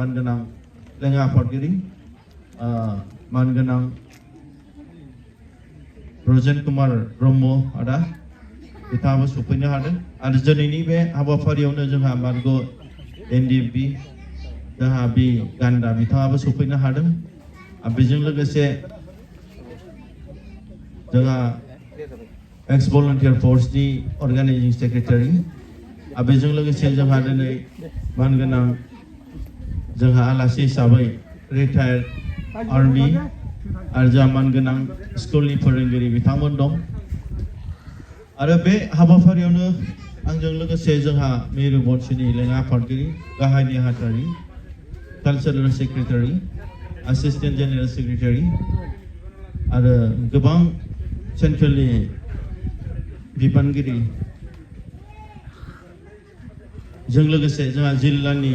मानगोनां लेङा आफादगिरि मानगोनां रजेन कुमार ब्रह्म आदा बिथाङाबो सफैनो हादों आरो दिनैनि बे हाबाफारियावनो जोंहा मार्ग एनडिएफबि जोंहा बि गान्दा बिथाङाबो सफैनो हादों आरो बेजों लोगोसे जोंहा एक्स भलन्टियार फर्सनि अर्गानाइजिं सेक्रेटारि आरो बेजों लोगोसे जोंहा दिनै मानगोनां जोंहा आलासि हिसाबै रिटायार्ड आर्मि आरो जोंहा मानगोनां स्कुलनि फोरोंगिरि बिथांमोन दं आरो बे हाबाफारियावनो आंजों लोगोसे जोंहा मिरु बंशनि लेङा आफादगिरि गाहाय नेहाथारि cultural secretary assistant general secretary आरो गोबां सेन्ट्रेलनि बिबानगिरि जों लोगोसे जोंहा जिल्लानि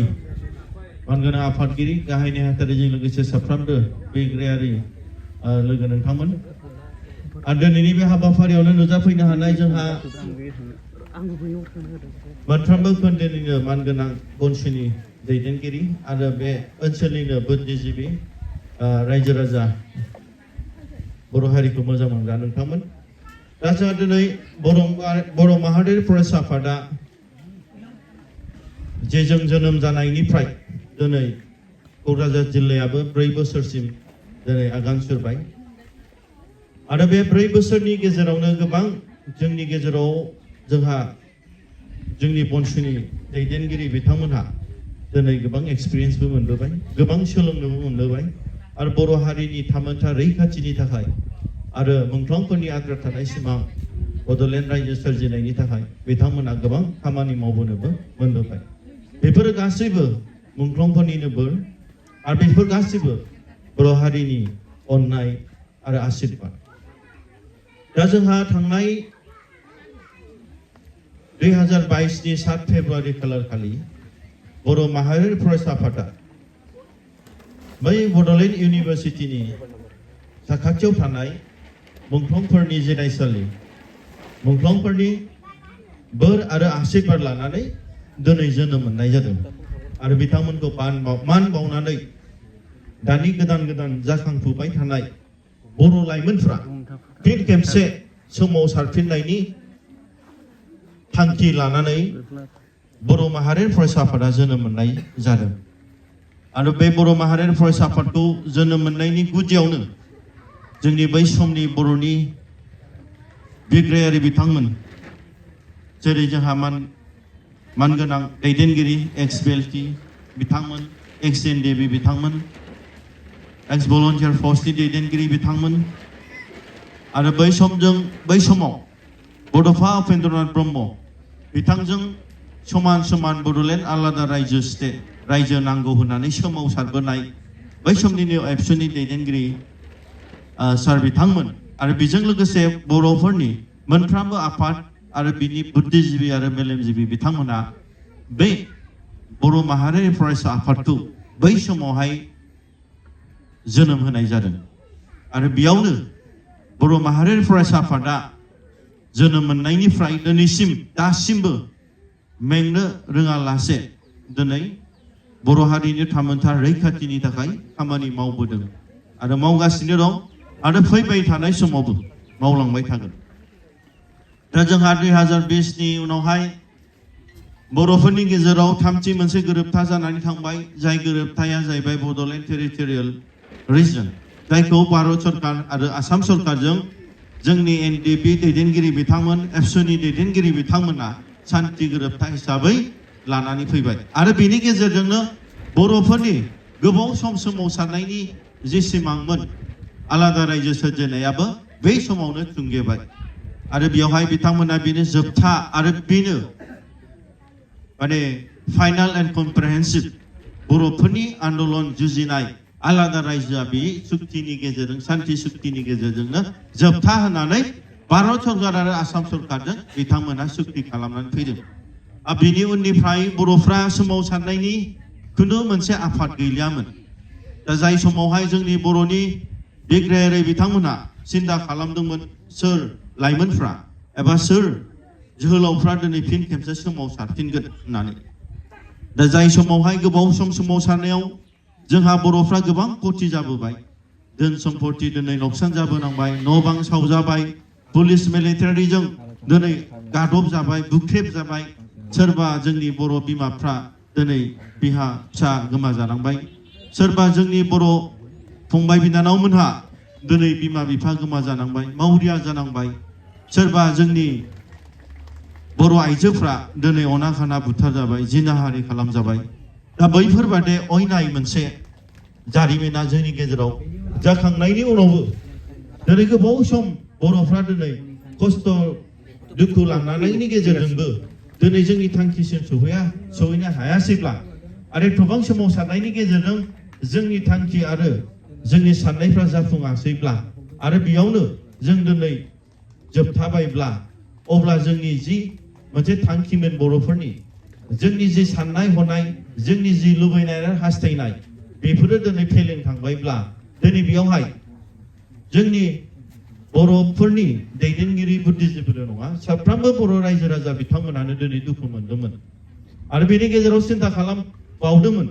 मानगोनां आफादगिरि गाहाय नेहाथारिजों लोगोसे साफ्रोमबो बिग्रायारि लोगो नोंथांमोन आरो दिनैनि बे हाबाफारियावनो नुजाफैनो हानाय जोंहा मोनफ्रोमबो खोन्दोनिनो मानगोनां बंशनि दैदेनगिरि आरो बे ओनसोलनिनो बुद्धिजीबि रायजो राजा बर' हारिखौ मोजां मोनग्रा नोंथांमोन दा जोंहा दिनै बर' माहारियारि फरायसा आफादा जे जों जोनोम जानायनिफ्राय दिनै क'क्राझार जिल्लायाबो 4 बोसोरसिम दिनै आगान सुरबाय आरो बे 4 बोसोरनि गेजेरावनो गोबां जोंनि गेजेराव जोंहा जोंनि बंशनि दैदेनगिरि बिथांमोनहा दिनै गोबां एक्सपिरियेन्सबो मोनबोबाय गोबां सोलोंनोबो मोनबोबाय आरो बर' हारिनि थामोनथा रैखाथिनि थाखाय आरो मुंख्लंफोरनि आद्रा थानाय सिमां बड'लेण्ड रायजो सोरजिनायनि थाखाय बिथांमोना गोबां खामानि मावबोनोबो मोनबोबाय बेफोरो गासैबो मुंख्लंफोरनिनो बोर आरो बेफोर गासैबो बर' हारिनि अननाय आरो आशीर्बाद दा जोंहा थांनाय 2022 नि 7 फेब्रुवारि खालार खालि बर' माहारियारि फरायसा आफादा बै बड'लेण्ड इउनिभारसिटिनि साखाथियाव थानाय मुंख्लंफोरनि जिरायसालि मुंख्लंफोरनि बोर आरो आशीर्बाद लानानै दिनै जोनोम मोननाय जादों आरो बिथांमोनखौ मान बावनानै दानि गोदान जाखांफुबाय थानाय बर' लाइमोनफ्रा फिन खेबसे सोमावसारफिननायनि थांखि लानानै बर' माहारियारि फरायसा आफादा जोनोम मोननाय जादों आरो बे बर' माहारियारि फरायसा आफादखौ जोनोम मोननायनि गुदियावनो जोंनि बै समनि बर'नि बिग्रायारि बिथांमोन जेरै जोंहा मानगोनां दैदेनगिरि एक्स बिएलटि बिथांमोन एक्स एनडिएफबि बिथांमोन एक्स भलन्टियार फर्सनि दैदेनगिरि बिथांमोन आरो बै समाव बड'फा उपेन्द्रनाथ ब्रह्म बिथांजों समान बड'लेण्ड आलादा रायजो नांगौ होननानै सोमावसारबोनाय बै समनिनो एबसुनि दैदेनगिरि सार बिथांमोन आरो बेजों लोगोसे बर'फोरनि मोनफ्रोमबो आफाद आरो बिनि बुद्धिजीबि आरो मेलेमजिबि बिथांमोना बे बर' माहारियारि फरायसा आफादखौ बै समावहाय जोनोम होनाय जादों आरो बेयावनो बर' माहारियारि फरायसा आफादा जोनोम मोननायनिफ्राय दिनैसिम दासिमबो मेंनो रोङालासे दिनै बर' हारिनि थामोनथा रैखाथिनि थाखाय खामानि मावबोदों आरो मावगासिनो दं आरो फैबाय थानाय समावबो मावलांबाय थागोन दा जोंहा 2020 नि उनावहाय बर'फोरनि गेजेराव थामथि मोनसे गोरोबथा जानानै थांबाय जाय गोरोबथाया जाहैबाय बड'लेण्ड टेरिटरियेल रिजन जायखौ भारत सरकार आरो आसाम सरकारजों जोंनि एनडिएफबि दैदेनगिरि बिथांमोन एबसुनि दैदेनगिरि बिथांमोना शान्ति गोरोबथा हिसाबै लानानै फैबाय आरो बेनि गेजेरजोंनो बर'फोरनि गोबाव सम सोमावसारनायनि जे सिमांमोन आलादा रायजो सोरजिनायाबो बै समावनो थुंगेबाय आरो बेयावहाय बिथांमोना बेनो जोबथा आरो बेनो माने फाइनाल एन्ड कम्प्रिहेन्सिभ बर'फोरनि आन्दलन जुजिनाय आलादा रायजोआ बे सुक्तिनि गेजेरजों शान्ति सुक्तिनि गेजेरजोंनो जोबथा होनानै भारत सरकार आरो आसाम सरकारजों बिथांमोना सुक्ति खालामनानै फैदों आरो बिनि उननिफ्राय बर'फ्रा सोमावसारनायनि खुनु मोनसे आफाद गैलियामोन दा जाय समावहाय जोंनि बर'नि बिग्रायारि बिथांमोना सिन्था खालामदोंमोन सोर लाइमोनफ्रा एबा सोर जोहोलावफ्रा दिनै फिन खेबसे सोमावसारफिनगोन होननानै दा जाय समावहाय गोबाव सम सोमावसारनायाव जोंहा बर'फ्रा गोबां खथि जाबोबाय धोन सम्पति दिनै नुकसान जाबोनांबाय न' बां सावजाबाय पुलिस मिलिटारिजों दिनै गादब जाबाय बुख्रेब जाबाय सोरबा जोंनि बर' बिमाफ्रा दिनै बिहा फिसा गोमाजानांबाय सोरबा जोंनि बर' फंबाय बिनानावमोनहा दिनै बिमा बिफा गोमाजानांबाय मावरिया जानांबाय सोरबा जोंनि बर' आइजोफ्रा दिनै अनाखाना बुथार जाबाय जिनाहारि खालामजाबाय दा बैफोरबादि अयनाय मोनसे जारिमिना जोंनि गेजेराव जाखांनायनि उनावबो दिनै गोबाव सम बर'फ्रा दिनै खस्थ' दुखु लांनायनि गेजेरजोंबो दिनै जोंनि थांखिसिम सहैनो हायासैब्ला आरो गोबां सोमावसारनायनि गेजेरजों जोंनि थांखि आरो जोंनि साननायफ्रा जाफुङासैब्ला आरो बेयावनो जों दिनै जोबथाबायब्ला अब्ला जोंनि जि मोनसे थांखिमोन बर'फोरनि जोंनि जि साननाय हनाय जोंनि जि लुबैनाय आरो हास्थायनाय बेफोरो दिनै फेलें थांबायब्ला दिनै बेयावहाय जोंनि बर'फोरनि दैदेनगिरि बुद्धिजिबिफोर नङा साफ्रोमबो बर' रायजो राजा बिथांमोनानो दिनै दुखु मोनदोंमोन आरो बेनि गेजेराव सिन्था खालामबावदोंमन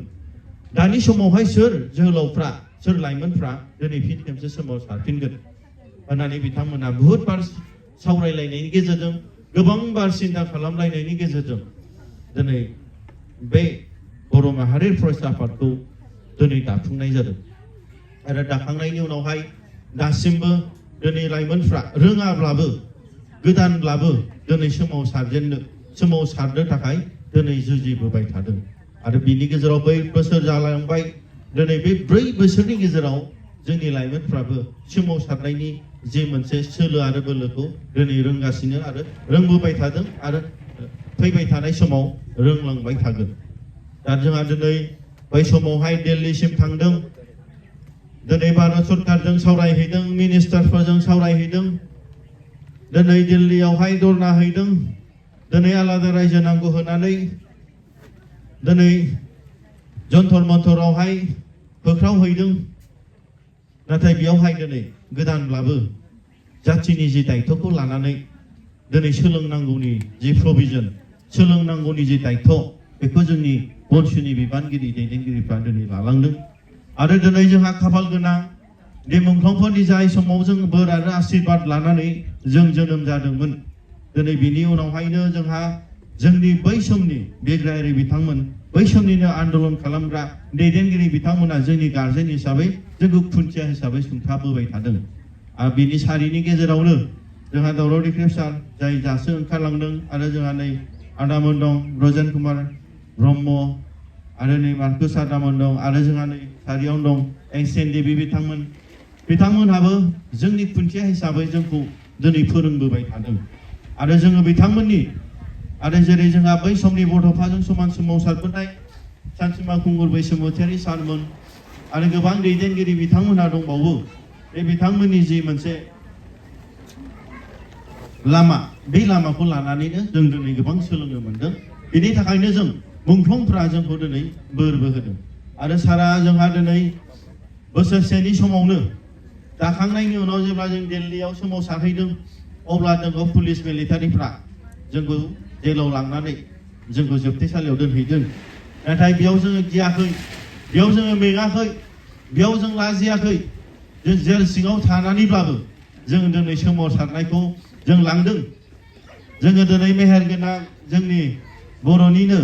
दानि समावहाय सोर जोहोलावफ्रा सोर लाइमोनफ्रा दिनै फिन खेबसे सोमावसारफिनगोन होननानै बिथांमोना बुहुत बार सावरायलायनायनि गेजेरजों गोबां बार सिन्था खालामलायनायनि गेजेरजों दिनै बे बर' माहारि फरायसा आफादखौ दिनै दाफुंनाय जादों आरो दाखांनायनि उनावहाय दासिमबो दिनै लाइमोनफ्रा रोङाब्लाबो गोदानब्लाबो दिनै सोमावसारनो थाखाय दिनै जुजिबोबाय थादों आरो बिनि गेजेराव 4 बोसोर जालांबाय दिनै बे 4 बोसोरनि गेजेराव जोंनि लाइमोनफ्राबो सोमावसारनायनि जे मोनसे सोलो आरो बोलोखौ दिनै रोंगासिनो आरो रोंबोबाय थादों आरो फैबाय थानाय समाव रोंलांबाय थागोन दा जोंहा दिनै बै समावहाय दिल्लीसिम थांदों दिनै भारत सरकारजों सावरायहैदों मिनिस्टारफोरजों सावरायहैदों दिनै दिल्लीयावहाय धरना हैदों दिनै आलादा रायजो नांगौ होनानै दिनै जन्तर मन्तरावहाय होख्रावहैदों नाथाय बेयावहाय दिनै गोदानब्लाबो जाथिनि जि दायित्वखौ लानानै दिनै सोलोंनांगौनि जि प्रभिजन सोलोंनांगौनि जि दायित्व बेखौ जोंनि बनसुनि बिबानगिरि दैदेनगिरिफ्रा दिनै लालांदों आरो दिनै जोंहा खाफाल गोनां बे मुंख्लंफोरनि जाय समाव जों बोर आरो आशीर्बाद लानानै जों जोनोम जादोंमोन दिनै बिनि उनावहायनो जोंहा जोंनि बै समनि बिग्रायारि बिथांमोन बै समनिनो आन्दोलन खालामग्रा दैदेनगिरि बिथांमोना जोंनि गार्जेन हिसाबै जोंखौ खुन्थिया हिसाबै सुंथाबोबाय थादों आरो बिनि सारिनि गेजेरावनो जोंहा दावराव दिख्रेब सार जाय दासो ओंखारलांदों आरो जोंहा नै आदामोन दं ब्रजेन कुमार ब्रह्म आरो नै मार्कुस आदामोन दं आरो जोंहा नै सारियावनो दं एंसेन देबि बिथांमोनहाबो जोंनि खुन्थिया हिसाबै जोंखौ दिनै फोरोंबोबाय थादों आरो जोङो बिथांमोननि आरो जेरै जोंहा बै समनि बड'फाजों समान सोमावसारबोनाय सानसिमा खुंगुर बैसोमुतियारि सारमोन आरो गोबां दैदेनगिरि बिथांमोनहा दंबावो बे बिथांमोननि जि मोनसे लामा बे लामाखौ लानानैनो जों दिनै गोबां सोलोंनो मोनदों बेनि थाखायनो जों मुंख्लंफ्रा जोंखौ दिनै बोरबो होदों आरो सारा जोंहा दिनै बोसोरसेनि समावनो दाखांनायनि उनाव जेब्ला जों दिल्लीयाव सोमावसारहैदों अब्ला जोंखौ पुलिस मिलिटारिफ्रा जोंखौ जेलाव लांनानै जोंखौ जोबथेसालियाव दोनहैदों नाथाय बेयाव जोङो गियाखै बेयाव जोङो मेङाखै बेयाव जों लाजियाखै जों जेल सिङाव थानानैब्लाबो जों दिनै सोमावसारनायखौ जों लांदों जोङो दिनै मेहेरगोनां जोंनि बर'निनो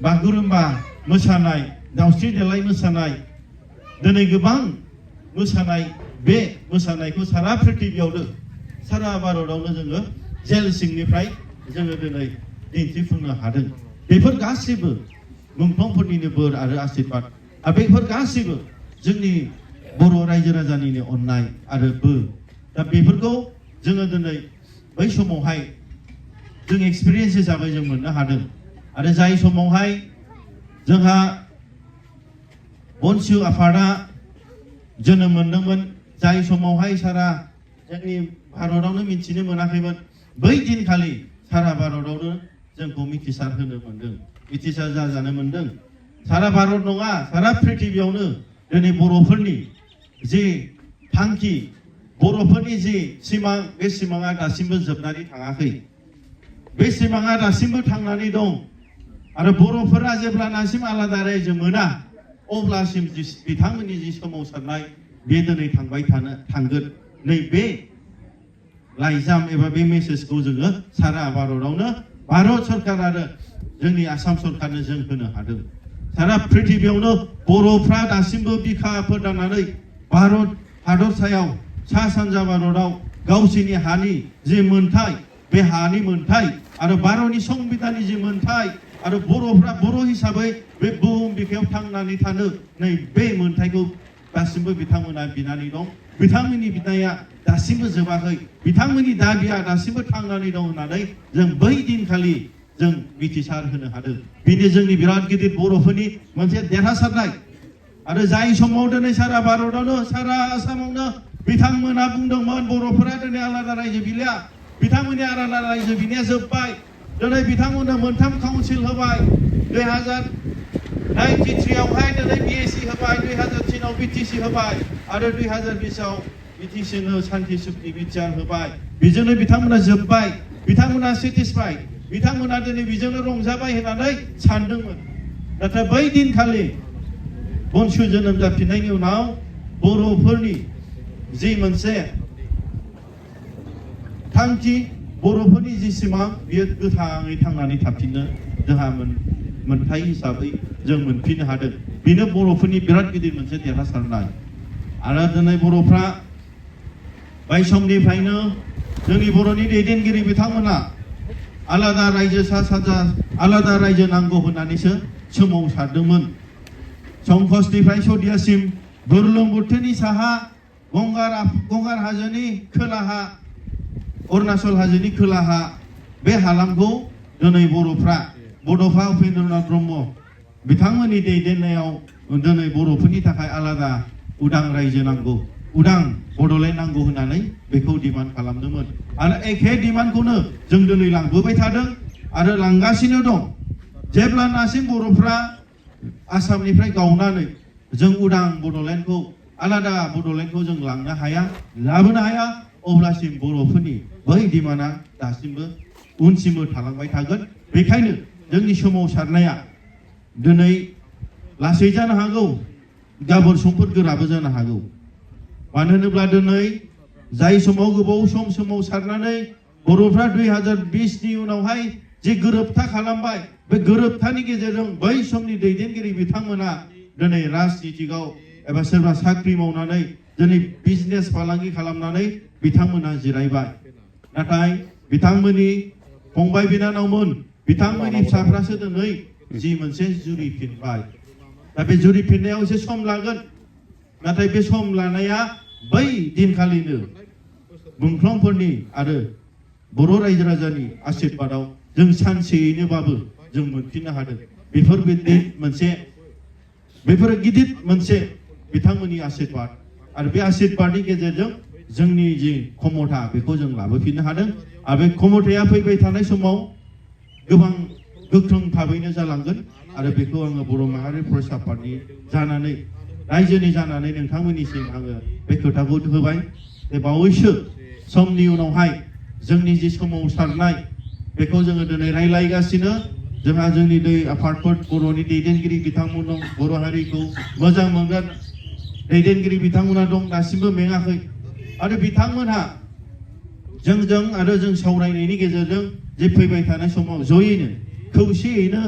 बागुरुम्बा मोसानाय दावस्रि देलाय मोसानाय दिनै गोबां मोसानाय बे मोसानायखौ सारा प्रिथिबियावनो सारा भारतआवनो जोङो जेल सिंनिफ्राय जोङो दिनै दिन्थिफुंनो हादों बेफोर गासिबो मुंख्लंफोरनिनो बोर आरो आशीर्बाद आरो बेफोर गासिबो जोंनि बर' रायजो राजानिनो अननाय आरो बोर दा बेफोरखौ जोङो दिनै बै समावहाय जों एक्सपिरियेन्स हिसाबै जों मोननो हादों आरो जाय समावहाय जोंहा बनसु आफादा जोनोम मोनदोंमोन जाय समावहाय सारा जोंनि भारतआवनो मिथिनो मोनाखैमोन बै दिनखालि सारा भारतआवनो जोंखौ मिथिसार होनो मोनदों मिथिसार जाजानो मोनदों सारा भारत नङा सारा प्रिथिबियावनो दिनै बर'फोरनि जे थांखि बर'फोरनि जे सिमां बे सिमाङा दासिमबो जोबनानै थाङाखै बे सिमाङा दासिमबो थांनानै दं आरो बर'फोरा जेब्लानासिम आलादा रायजो मोना अब्लासिम बिथांमोननि जि सोमावसारनाय बे दिनै थांगोन नैबे लाइजाम एबा बे मेसेजखौ जोङो सारा भारतआवनो भारत सरकार आरो जोंनि आसाम सरकारनो जों होनो हादों सारा पृथिबियावनो बर'फ्रा दासिमबो बिखा फोदाननानै भारत हादरसायाव सा सानजा भारतआव गावसोरनि हानि जि मोनथाय बे हानि मोनथाय आरो भारतनि संबिधाननि जि मोनथाय आरो बर'फ्रा बर' हिसाबै बे बुहुम बिखायाव थांनानै थानो नै बे मोनथायखौ दासिमबो बिथांमोना बिनानै दं बिथांमोननि बिनाया दासिमबो जोबाखै बिथांमोननि दाबिया दासिमबो थांनानै दं होननानै जों बै दिनखालि जों मिथिसार होनो हादों बेनो जोंनि बिराद गिदिर बर'फोरनि मोनसे देरहासारनाय आरो जाय समाव दिनै सारा भारतआवनो सारा आसामावनो बिथांमोना बुंदोंमोन बर'फोरा दिनै आलादा रायजो बिलिया बिथांमोननि आलादा रायजो बिनाया जोब्बाय दिनै बिथांमोननो मोनथाम काउन्सिल होबाय 2093 आवहाय दिनै BAC होबाय 2003 आव BTC होबाय आरो 2020 आव BTCनो सान्थि सुक्ति बिचार होबाय बेजोंनो बिथांमोना जोब्बाय बिथांमोना सेटिसफाइड बिथांमोना दिनै बेजोंनो रंजाबाय होननानै सानदोंमोन नाथाय बै दिनखालि बनसु जोनोम जाफिननायनि उनाव बर'फोरनि जि मोनसे थांखि बर'फोरनि जि सिमां बियो गोथाङै थांनानै थाफिननो जोंहा मोनथाय हिसाबै जों मोनफिननो हादों बेनो बर'फोरनि बिराद गिदिर मोनसे देरहासारनाय आरो दिनै बर'फ्रा बै समनिफ्रायनो जोंनि बर'नि दैदेनगिरि बिथांमोना आलादा रायजो सा सानजा आलादा रायजो नांगौ होननानैसो सोमावसारदोंमोन संकसनिफ्राय सदियासिम बुरलुंबुथुरनि साहा गंगार हाजोनि खोलाहा अरुणाचल हाजोनि खोलाहा बे हालामखौ दिनै बर'फ्रा बड'फा उपेन्द्रनाथ ब्रह्म बिथांमोननि दैदेननायाव दिनै बर'फोरनि थाखाय आलादा उदां रायजो नांगौ उदां बड'लेण्ड नांगौ होननानै बेखौ डिमान्ड खालामदोंमोन आरो एखे डिमान्डखौनो जों दिनै लांबोबाय थादों आरो लांगासिनो दं जेब्लानासिम बर'फ्रा आसामनिफ्राय गावनानै जों उदां बड'लेण्डखौ आलादा बड'लेण्डखौ जों लांनो हाया लाबोनो हाया अब्लासिम बर'फोरनि बै डिमान्डआ दासिमबो उनसिमबो थालांबाय थागोन बेखायनो जोंनि सोमावसारनाया दिनै लासै जानो हागौ गाबोन समफोर गोराबो जानो हागौ मानो होनोब्ला दिनै जाय समाव गोबाव सम सोमावसारनानै बर'फ्रा 2020 नि उनावहाय जे गोरोबथा खालामबाय बे गोरोबथानि गेजेरजों बै समनि दैदेनगिरि बिथांमोना दिनै राजनितिकआव एबा सोरबा साख्रि मावनानै दिनै बिजनेस फालांगि खालामनानै बिथांमोना जिरायबाय नाथाय बिथांमोननि फंबाय बिनानावमोन बिथांमोननि फिसाफ्रासो दिनै जि मोनसे जुरिफिनबाय दा बे जुरिफिननायाव एसे सम लागोन नाथाय बे सम लानाया बै दिनखालिनो मुंख्लंफोरनि आरो बर' रायजो राजानि आशीर्बादाव जों सानसेयैनोबाबो जों मोनफिननो हादों बेफोर गिदिर मोनसे बिथांमोननि आशीर्बाद आरो बे आशीर्बादनि गेजेरजों जोंनि जि क्षमता बेखौ जों लाबोफिननो हादों आरो बे क्षमताया फैबाय थानाय समाव गोबां गोख्रों भाबैनो जालांगोन आरो बेखौ आङो बर' माहारि फरायसा आफादनि जानानै रायजोनि जानानै नोंथांमोननिसिम आङो बे खोथाखौ होबाय जे बावैसो समनि उनावहाय जोंनि जि सोमावसारनाय बेखौ जोङो दिनै रायलायगासिनो जोंहा जोंनि आफादफोर बर'नि दैदेनगिरि बिथांमोन दं बर' हारिखौ मोजां मोनग्रा दैदेनगिरि बिथांमोना दं दासिमबो मेङाखै आरो बिथांमोनहा जोंजों आरो जों सावरायनायनि गेजेरजों जे फैबाय थानाय समाव जयैनो खौसेयैनो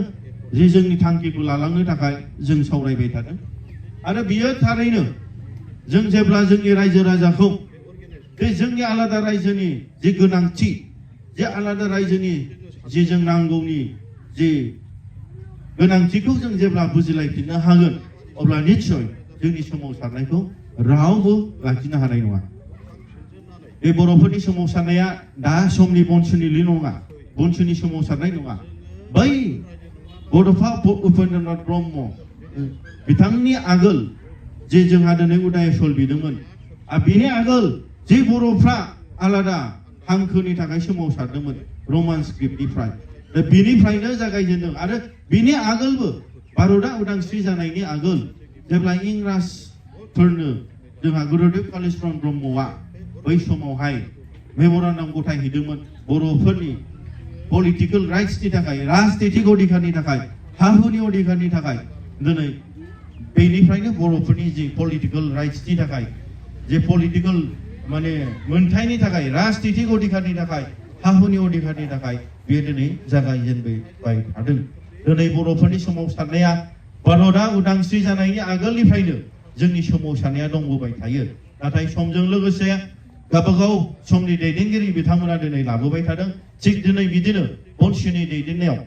जे जोंनि थांखिखौ लालांनो थाखाय जों सावरायबाय थादों आरो बियो थारैनो जों जेब्ला जोंनि रायजो राजाखौ बे जोंनि आलादा रायजोनि जे गोनांथि जे आलादा रायजोनि जे जों नांगौनि जे गोनांथिखौ जों जेब्ला बुजिलायफिननो हागोन अब्ला निश्चय जोंनि सोमावसारनायखौ रावबो लाखिनो हानाय नङा बे बर'फोरनि सोमावसारनाया दा समनि बनसुनिल' नङा बनसुनि सोमावसारनाय नङा बै बड'फा उपेन्द्रनाथ ब्रह्म बिथांनि आगोल जे जोंहा दिनै उदायसल बिदोंमोन आरो बेनि आगोल जे बर'फ्रा आलादा हांखोनि थाखाय सोमावसारदोंमोन रमान स्क्रिप्टनिफ्राय दा बेनिफ्रायनो जागायजेनदों आरो बेनि आगोलबो भारतआ उदांस्रि जानायनि आगोल जेब्ला इंराजफोरनो जोंहा गुरुदेव कालीचरण ब्रह्मआ बै समावहाय मेम'रेन्डाम गथायहैदोंमोन पलिटिकेल राइट्सनि थाखाय राजनीतिक अधिकारनि थाखाय हा हुनि अधिकारनि थाखाय दिनै बेनिफ्रायनो बर'फोरनि जि पलिटिकेल राइट्सनि थाखाय जे पलिटिकेल माने मोनथायनि थाखाय राजनीतिक अधिकारनि थाखाय हा हुनि अधिकारनि थाखाय बे दिनै जागायजेनबाय थादों। दिनै बर'फोरनि सोमावसारनाया भारतआ उदांस्रि जानायनि आगोलनिफ्रायनो जोंनि सोमावसारनाया दंबोबाय थायो। नाथाय समजों लोगोसे गावबागाव समनि दैदेनगिरि बिथांमोना दिनै लाबोबाय थादों। थिग दिनै बिदिनो बनसिनि दैदेननायाव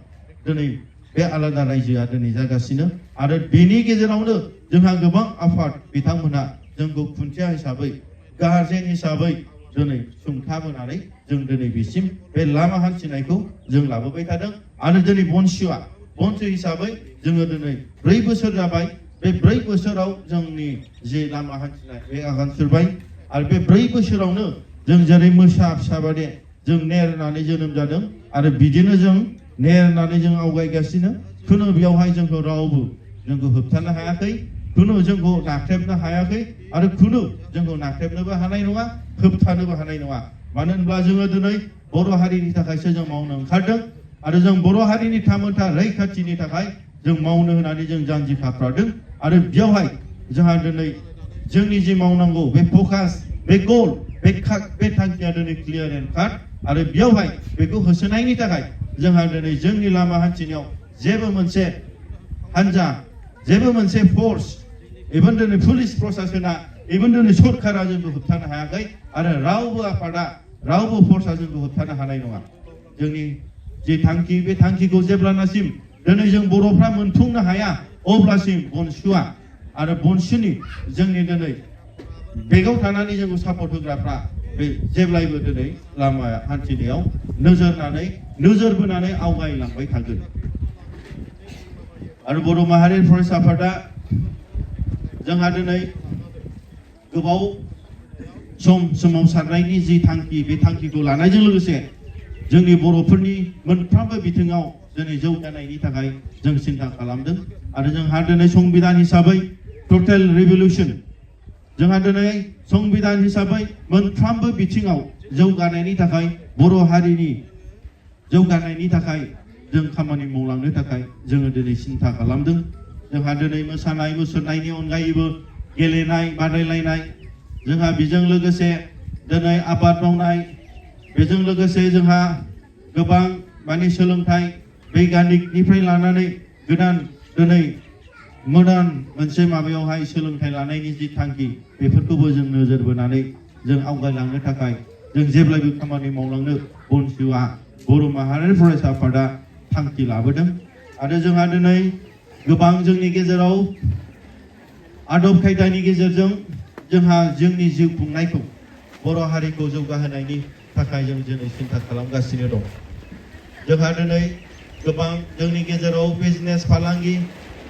दिनै बे आलादा रायजोआ दिनै जागासिनो आरो बेनि गेजेरावनो जोंहा गोबां आफाद बिथांमोना जोंखौ खुन्थिया हिसाबै गारजेन हिसाबै दिनै सुंथाबोनानै जों दिनै बिसिम बे लामा हान्थिनायखौ जों लाबोबाय थादों। आरो दिनै बनसि हिसाबै जोङो दिनै 4 बोसोर जाबाय। बे 4 बोसोराव जोंनि जे लामा हान्थिनाय बे आगान सुरबाय आरो बे 4 बोसोरावनो जों जेरै मोसा फिसाबादि जों नेरनानै जोनोम जादों आरो बिदिनो जों नेरनानै जों आवगायगासिनो। खुनु बेयावहाय जोंखौ रावबो जोंखौ होबथानो हायाखै, खुनु जोंखौ नाख्रेबनो हायाखै आरो खुनु जोंखौ नाख्रेबनोबो हानाय नङा, होबथानोबो हानाय नङा। मानो होनब्ला जोङो दिनै बर' हारिनि थाखायसो जों मावनो ओंखारदों आरो जों बर' हारिनि थामोनथा रैखाथिनि थाखाय जों मावनो होनानै जों जानजि खाफ्रादों आरो बेयावहाय जोंहा दिनै जोंनि जे मावनांगौ बे फकास, बे गोल, बे थांखिया दिनै क्लियार एन्ड काट आरो बेयावहाय बेखौ होसोनायनि थाखाय जोंहा दिनै जोंनि लामा हान्थिनायाव जेबो मोनसे हान्जा, जेबो मोनसे फोर्स, इभेन दिनै पुलिस प्रशासना, इभेन दिनै सरकारा जोंखौ होबथानो हायाखै आरो रावबो आफादा, रावबो फोर्सआ जोंखौ होबथानो हानाय नङा। जोंनि जे थांखि बे थांखिखौ जेब्लानासिम दिनै जों बर'फ्रा मोनफुंनो हाया अब्लासिम बनसुआ आरो बनसुनि जोंनि दिनै बेगाव थानानै जोंखौ सापर्ट होग्राफ्रा बे जेब्लायबो दिनै लामा हान्थिनायाव नोजोर बोनानै आवगायलांबाय थागोन। आरो बर' माहारि फरायसा आफादा जोंहा दिनै गोबाव सोमावसारनायनि जि थांखि बे थांखिखौ लानायजों लोगोसे जोंनि बर'फोरनि मोनफ्रोमबो बिथिङाव दिनै जौगानायनि थाखाय जों सिन्था खालामदों आरो जोंहा दिनै संबिधान हिसाबै टटेल रिभलिउसन, जोंहा दिनै संबिधान हिसाबै मोनफ्रोमबो बिथिङाव जौगानायनि थाखाय बर' हारिनि जौगानायनि थाखाय जों खामानि मावलांनो थाखाय जोङो दिनै सिन्था खालामदों। जोंहा दिनै मोसानाय मुसुरनायनि अनगायैबो गेलेनाय बादायलायनाय, जोंहा बेजों लोगोसे दिनै आबाद मावनाय, बेजों लोगोसे जोंहा गोबां माने सोलोंथाइ बैगानिकनिफ्राय लानानै गोदान दिनै मडार्न मोनसे माबायावहाय सोलोंथाइ लानायनि जि थांखि बेफोरखौबो जों नोजोर बोनानै जों आवगायलांनो थाखाय जों जेब्लायबो खामानि मावलांनो बनसुआ बर' माहारियारि फरायसा आफादा थांखि लाबोदों। आरो जोंहा दिनै गोबां जोंनि गेजेराव आदब खायदानि गेजेरजों जोंहा जोंनि जिउ खुंनायखौ बर' हारिखौ जौगाहोनायनि थाखाय जों दिनै सिन्था खालामगासिनो दं। जोंहा दिनै गोबां जोंनि गेजेराव बिजनेस फालांगि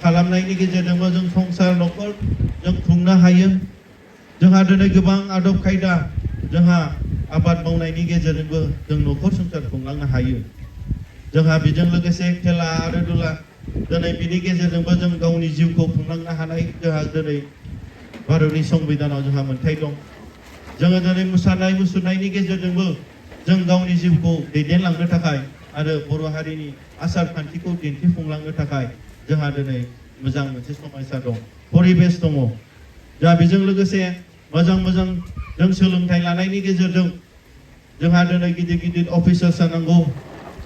खालामनायनि गेजेरजोंबो जों संसार न'खर जों खुंनो हायो। जोंहा दिनै गोबां आदब खायदा जोंहा आबाद मावनायनि गेजेरजोंबो जों न'खर संसार खुंलांनो हायो। जोंहा बेजों लोगोसे खेला आरो दुला दिनै बिनि गेजेरजोंबो जों गावनि जिउखौ खुंलांनो हानाय जोंहा दिनै भारतनि संबिधानाव जोंहा मोन्थाय दं। जोङो दिनै मोसानाय मुसुरनायनि गेजेरजोंबो जों गावनि जिउखौ दैदेनलांनो थाखाय आरो बर' हारिनि आसार खान्थिखौ दिन्थिफुंलांनो थाखाय जोंहा दिनै मोजां मोनसे समायसा दं, परिबेस दङ। दा बेजों लोगोसे मोजां जों सोलोंथाइ लानायनि गेजेरजों जोंहा दिनै गिदिर अफिसार जानांगौ,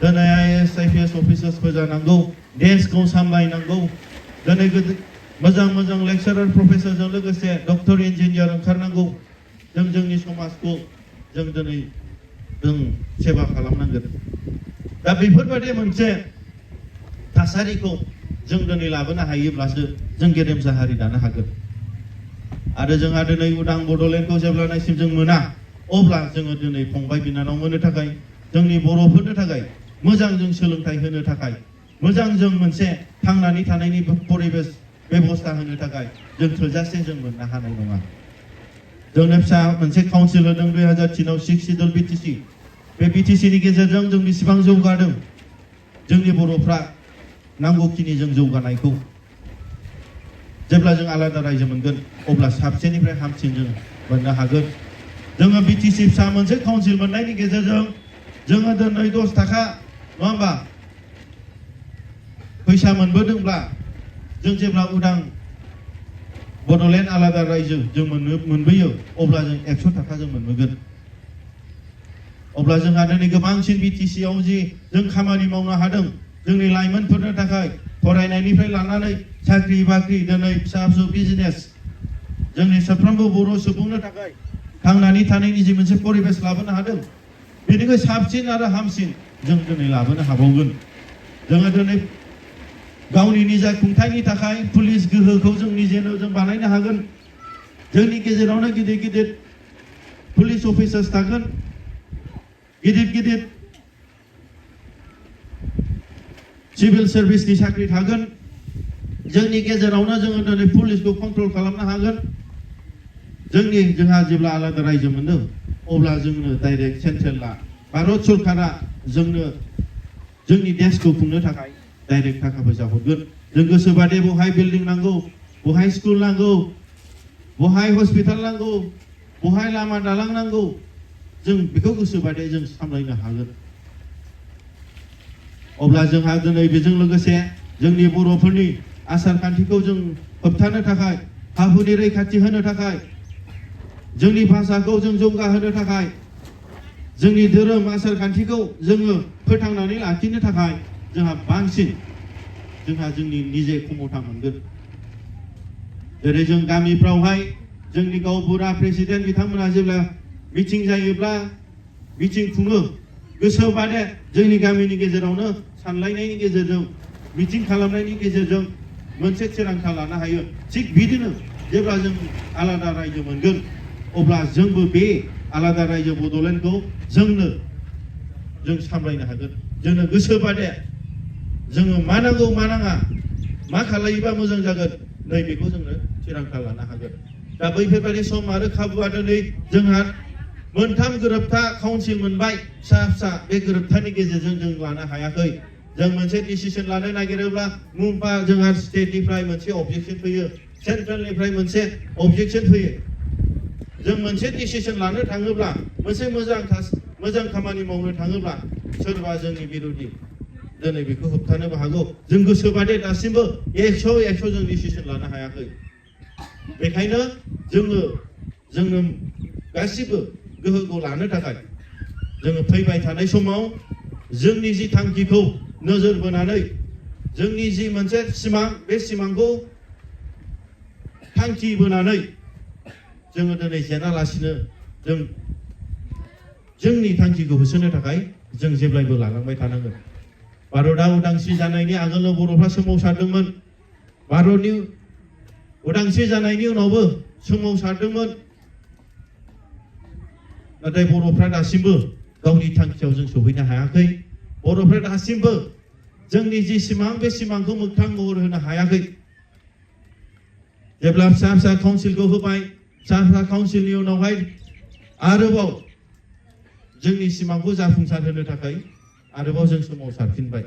दिनै IAS IPS अफिसार्सफोर जानांगौ, देशखौ सामलायनांगौ। दिनै मोजां लेक्सारार प्रफेसरजों लोगोसे डक्टर इन्जिनियार ओंखारनांगौ। जों जोंनि समाजखौ जों दिनै जों सेवा खालामनांगोन। दा बेफोरबायदि मोनसे थासारिखौ जों दिनै लाबोनो हायोब्लासो जों गेरेमसा हारि दानो हागोन। आरो जोंहा दिनै उदां बड'लेण्डखौ जेब्लानासिम जों मोना अब्ला जोङो दिनै फंबाय बिनानाव मोननो थाखाय जोंनि बर'फोरनो थाखाय मोजां जों सोलोंथाइ होनो थाखाय मोजां जों मोनसे थांनानै थानायनि परिबेस बेबस्था होनो थाखाय जों थोजासे जों मोननो हानाय नङा। जोंनो फिसा मोनसे काउन्सिल होदों 2003आव 6 सिडुल बिटिसि। बे बिटिसिनि गेजेरजों जों बेसेबां जौगादों, जोंनि बर'फ्रा नांगौखिनि जों जौगानायखौ जेब्ला जों आलादा रायजो मोनगोन अब्ला साबसिननिफ्राय हामसिन जों मोननो हागोन। जोङो बिटिसि फिसा मोनसे काउन्सिल मोननायनि गेजेरजों जोङो दिनै 10 थाखा नङा होमबा फैसा मोनबोदोंब्ला जों जेब्ला उदां बड'लेण्ड आलादा रायजो जों मोनबोयो अब्ला जों 100 थाखा जों मोनबोगोन अब्ला जोंहा दिनै गोबांसिन BTC आव जि जों खामानि मावनो हादों जोंनि लाइमोनफोरनो थाखाय फरायनायनिफ्राय लानानै साख्रि बाख्रि दिनै फिसा फिसौ बिजनेस जोंनि साफ्रोमबो बर' सुबुंनो थाखाय थांनानै थानायनि जि मोनसे परिबेस लाबोनो हादों बेनिख्रुइ साबसिन आरो हामसिन जों दिनै लाबोनो हाबावगोन जोङो दिनै गावनि निजा खुंथायनि थाखाय पुलिस गोहोखौ जों निजेनो जों बानायनो हागोन जोंनि गेजेरावनो गिदिर गिदिर पुलिस अफिसार्स थागोन गिदिर गिदिर सिभिल सार्भिसनि साख्रि थागोन जोंनि गेजेरावनो जोङो दिनै पुलिसखौ कन्ट्रल खालामनो हागोन जोंहा जेब्ला आलादा रायजो मोनो अब्ला जोंनो डाइरेक्ट सेन्ट्रेला भारत सरकारा जोंनो जोंनि देशखौ खुंनो थाखाय डाइरेक्ट थाखा फैसा हरगोन जों गोसोबादि बहाय बिल्डिं नांगौ बहाय स्कुल नांगौ बहाय हस्पिटाल नांगौ बहाय लामा दालां नांगौ जों बेखौ गोसोबादि जों सामलायनो हागोन अब्ला जोंहा दिनै बेजों लोगोसे जोंनि बर'फोरनि आसार खान्थिखौ जों होबथानो थाखाय हाहुनि रैखाथि होनो थाखाय जोंनि भाषाखौ जों जौगाहोनो थाखाय जोंनि धोरोम आसार खान्थिखौ जोङो फोथांनानै लाखिनो थाखाय जोंहा बांसिन जोंहा जोंनि निजे खमथा मोनगोन जेरै जों गामिफ्रावहाय जोंनि गावबुरा प्रेसिडेन्ट बिथांमोना जेब्ला मिटिं जायोब्ला मिटिं खुङो गोसोबादे जोंनि गामिनि गेजेरावनो सानलायनायनि गेजेरजों मिटिं खालामनायनि गेजेरजों मोनसे थिरांथा लानो हायो थिग बिदिनो जेब्ला जों आलादा रायजो मोनगोन अब्ला जोंबो बे आलादा रायजो बड'लेण्डखौ जोंनो जों सामलायनो हागोन जोंनो गोसोबादे जोङो मा नांगौ मा नाङा मा खालायोबा मोजां जागोन नै बेखौ जोंनो थिरांथा लानो हागोन दा बैफोरबायदि सम आरो खाबुआ दिनै जोंहा मोनथाम गोरोबथा काउन्सिल मोनबाय फिसा फिसा बे गोरोबथानि गेजेरजों जों लानो हायाखै जों मोनसे डिसिसन लानो नागिरोब्ला मुम्बा जोंहा स्टेटनिफ्राय मोनसे अबजेक्सन फैयो सेन्ट्रेलनिफ्राय मोनसे अबजेक्सन फैयो जों मोनसे डिसिसन लानो थाङोब्ला मोनसे मोजां खामानि मावनो थाङोब्ला सोरबा जोंनि बिरोधि दिनै बेखौ होबथानोबो हागौ जों गोसोबादि दासिमबो 100 जों डिसिसन लानो हायाखै बेखायनो जोङो गासिबो गोहोखौ लानो थाखाय जोङो फैबाय थानाय समाव जोंनि जि थांखिखौ नोजोर बोनानै जोंनि जि मोनसे सिमां बे सिमांखौ थांखि बोनानै जोङो दिनै जेनालासिनो जोंनि थांखिखौ होसोनो थाखाय जों जेब्लायबो लालांबाय थानांगोन भारतआ उदांस्रि जानायनि आगोलनो बर'फ्रा सोमावसारदोंमोन भारतनि उदांस्रि जानायनि उनावबो सोमावसारदोंमोन नाथाय बर'फ्रा दासिमबो गावनि थांखियाव जों सौहैनो हायाखै बर'फ्रा दासिमबो जोंनि जि सिमां बे सिमांखौ मोगथां महर होनो हायाखै जेब्ला फिसा फिसा काउन्सिलखौ होबाय फिसा फिसा काउन्सिलनि उनावहाय आरोबाव जोंनि सिमांखौ जाफुंसार होनो थाखाय आरोबाव जों सोमावसारफिनबाय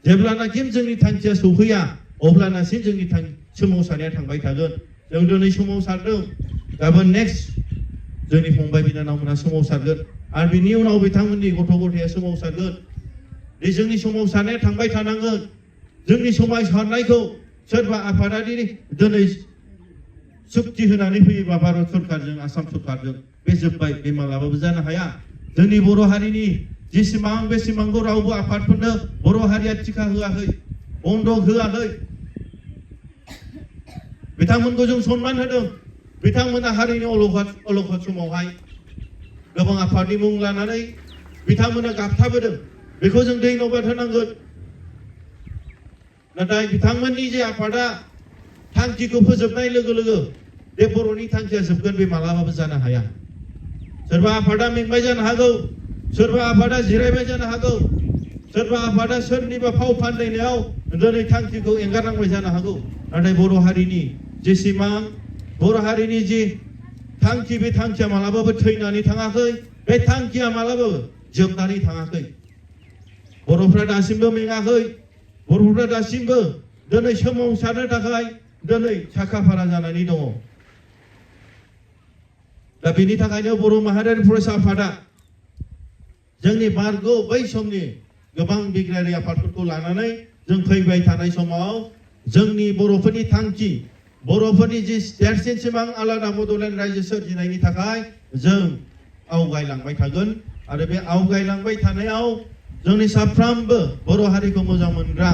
जेब्लानाखि जोंनि थांखिया सौफैया अब्लानासिम जोंनि सोमावसारनाया थांबाय थागोन जों दिनै सोमावसारदों गाबोन नेक्स्ट जोंनि फंबाय बिनानावमोना सोमावसारगोन आरो बिनि उनाव बिथांमोननि गथ' गथाया सोमावसारगोन बे जोंनि सोमावसारनाया थांबाय थानांगोन जोंनि सोमावसारनायखौ सोरबा आफादारि दिनै सुक्ति होनानै फैयोबा भारत सरकारजों आसाम सरकारजों बे जोब्बाय बे मालाबाबो जानो हाया जोंनि बर' हारिनि जि सिमां बे सिमांखौ रावबो आफादफोरनो बर' हारिया टिका होआखै बन्दक होआखै बिथांमोनखौ जों सनमान होदों बिथांमोना हारिनि अलखद समावहाय गोबां आफादनि मुं लानानै बिथांमोना गाबथाबोदों बेखौ जों धन्यबाद होनांगोन नाथाय बिथांमोननि जे आफादा थांखिखौ फोजोबनाय लोगो लोगो बे बर'नि थांखिया जोबगोन बे मालाबाबो जानो हाया सोरबा आफादा मेंबाय जानो हागौ सोरबा आफादा जिरायबाय जानो हागौ सोरबा आफादा सोरनिबा फाव फान्दायनायाव दिनै थांखिखौ एंगारनांबाय जानो हागौ नाथाय बर' हारिनि जे सिमां बर' हारिनि जि थांखि बे थांखिया मालाबाबो थैनानै थाङाखै बे थांखिया मालाबाबो जोबनानै थाङाखै बर'फ्रा दासिमबो मेङाखै बर'फ्रा दासिमबो दिनै सोमावसारनो थाखाय दिनै साखाफारा जानानै दङ दा बेनि थाखायनो बर' माहारियारि फरायसा आफादा जोंनि बारग' बै समनि गोबां बिग्रायारि आफादफोरखौ लानानै जों फैबाय थानाय समाव जोंनि बर'फोरनि थांखि बर'फोरनि जि देरसिन सिमां आलादा बड'लेण्ड रायजो सोरजिनायनि थाखाय जों आवगायलांबाय थागोन आरो बे आवगायलांबाय थानायाव जोंनि साफ्रोमबो बर' हारिखौ मोजां मोनग्रा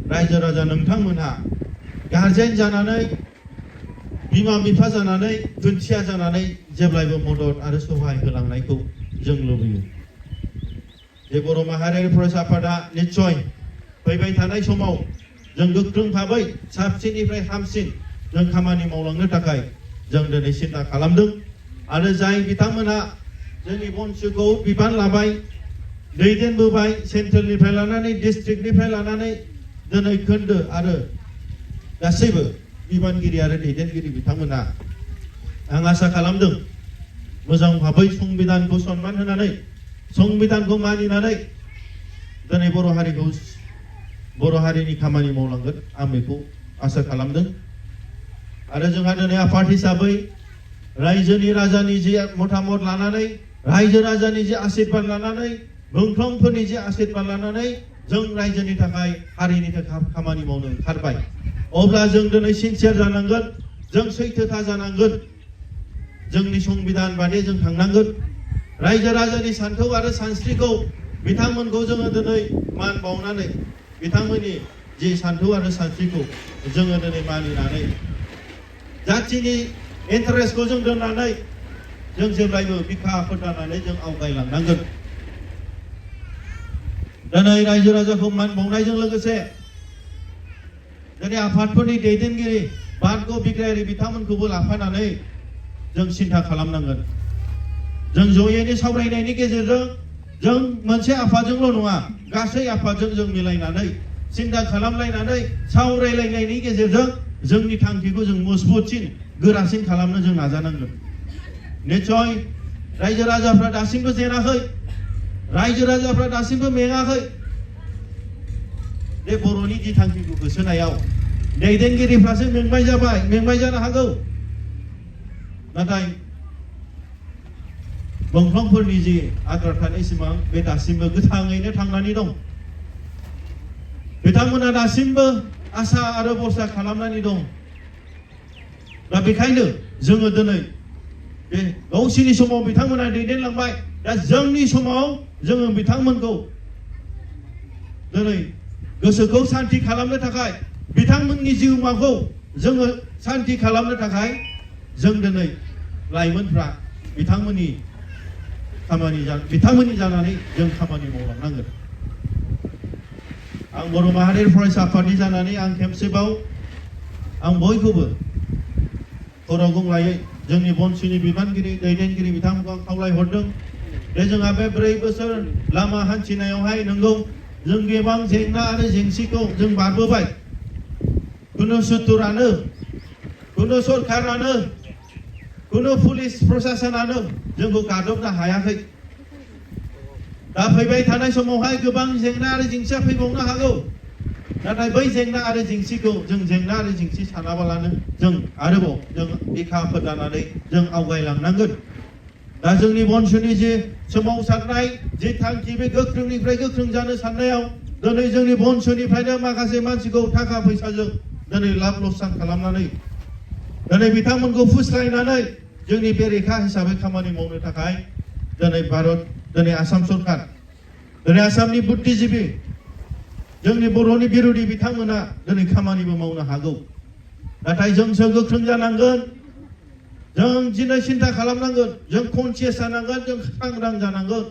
रायजो राजा नोंथांमोनहा गारजेन जानानै बिमा बिफा जानानै खुन्थिया जानानै जेब्लायबो मदद आरो सहाय होलांनायखौ जों लुबैयो। जे बर' माहारियारि फरायसा आफादा निश्चय फैबाय थानाय समाव जों गोख्रों भाबै साबसिननिफ्राय हामसिन जों खामानि मावलांनो थाखाय जों दिनै सिन्था खालामदों आरो जाय बिथांमोना जोंनि बन्सुखौ बिबान लाबाय दैदेनबोबाय सेन्ट्रेलनिफ्राय लानानै डिस्ट्रिक्टनिफ्राय लानानै दिनै खोन्दो आरो गासैबो बिबानगिरि आरो दैदेनगिरि बिथांमोना आं आसा खालामदों मोजां भाबै संबिधानखौ सन्मान होनानै संबिधानखौ मानिनानै दिनै बर' हारिनि खामानि मावलांगोन आं बेखौ आसा खालामदों आरो जोंहा दिनै आफाद हिसाबै रायजोनि राजानि जि मतामत लानानै रायजो राजानि जि आशीर्बाद लानानै मोनफ्रोमफोरनि जि आशीर्बाद लानानै जों रायजोनि थाखाय हारिनि थाखाय खामानि मावनो ओंखारबाय अब्ला जों दिनै सिनसियार जानांगोन जों सैथोथा जानांगोन जोंनि संबिधान बायदि जों थांनांगोन रायजो राजानि सान्थौ आरो सानस्रिखौ बिथांमोनखौ जोङो दिनै मान बावनानै बिथांमोननि जि सान्थौ आरो सानस्रिखौ जोङो दिनै मानिनानै जाथिनि इन्टारेस्टखौ जों दोननानै जों जेब्लायबो बिखा फोथारनानै जों आवगायलांनांगोन। दिनै रायजो राजाखौ मान बावनायजों लोगोसे दिनै आफादफोरनि दैदेनगिरि बारग' बिग्रायारि बिथांमोनखौबो लाफानानै जों सिन्था खालामनांगोन। जों जयैनो सावरायनायनि गेजेरजों जों मोनसे आफादजोंल' नङा गासै आफादजों जों मिलायनानै सिन्था खालामलायनानै सावरायलायनायनि गेजेरजों जोंनि थांखिखौ जों मजबुतसिन गोरासिन खालामनो जों नाजानांगोन। निश्चय रायजो राजाफ्रा दासिमबो जेनाखै रायजो राजाफ्रा दासिमबो मेङाखै बे बर'नि जि थांखिखौ होसोनायाव दैदेनगिरिफ्रासो मेंबाय जानो हागौ नाथाय मोनफ्रोमफोरनि जि आद्रा थानाय सिमां बे दासिमबो गोथाङैनो थांनानै दं बिथांमोना दासिमबो आसा आरो भरसा खालामनानै दं दा बेखायनो जोङो दिनै बे गावसिनि समाव बिथांमोना दैदेनलांबाय दा जोंनि समाव जोङो बिथांमोनखौ दिनै गोसोखौ सान्ति खालामनो थाखाय बिथांमोननि जिउमाखौ जोङो सान्ति खालामनो थाखाय जों दिनै लाइमोनफ्रा बिथांमोननि जानानै जों खामानि मावलांनांगोन। आं बर' माहारियारि फरायसा आफादनि जानानै आं खेबसेबाव आं बयखौबो खर' गंलायै जोंनि बन्सुनि बिबानगिरि दैदेनगिरि बिथांमोनखौ आं खावलायहरदों बे जोंहा बे 4 बोसोर लामा हान्थिनायावहाय नंगौ जों गोबां जेंना आरो जेंसिखौ जों बारबोबाय कुनु सुथुरानो कुनु सरकारानो कुनु पुलिस प्रशासनानो जोंखौ गादबनो हायाखै दा फैबाय थानाय समावहाय गोबां जेंना आरो जेंसिया फैबावनो हागौ नाथाय बै जेंना आरो जेंसिखौ जों जेंना आरो जेंसि सानाबालानो जों आरोबाव जों बिखा फोदानानै जों आवगायलांनांगोन। दा जोंनि बन्सुनि जे सोमावसारनाय जे थांखि बे गोख्रोंनिफ्राय गोख्रों जानो साननायाव दिनै जोंनि बन्सुनिफ्रायनो माखासे मानसिखौ थाखा फैसाजों दिनै लाब लकसान खालामनानै दिनै बिथांमोनखौ फुस्लायनानै जोंनि बेरेखा हिसाबै खामानि मावनो थाखाय दिनै आसाम सरकार दिनै आसामनि बुद्धिजीबि जोंनि बर'नि बिरोधि बिथांमोना दिनै खामानिबो मावनो हागौ नाथाय जोंसो गोख्रों जानांगोन जों दिनै सिन्था खालामनांगोन जों कनसियास जानांगोन जों सांग्रां जानांगोन।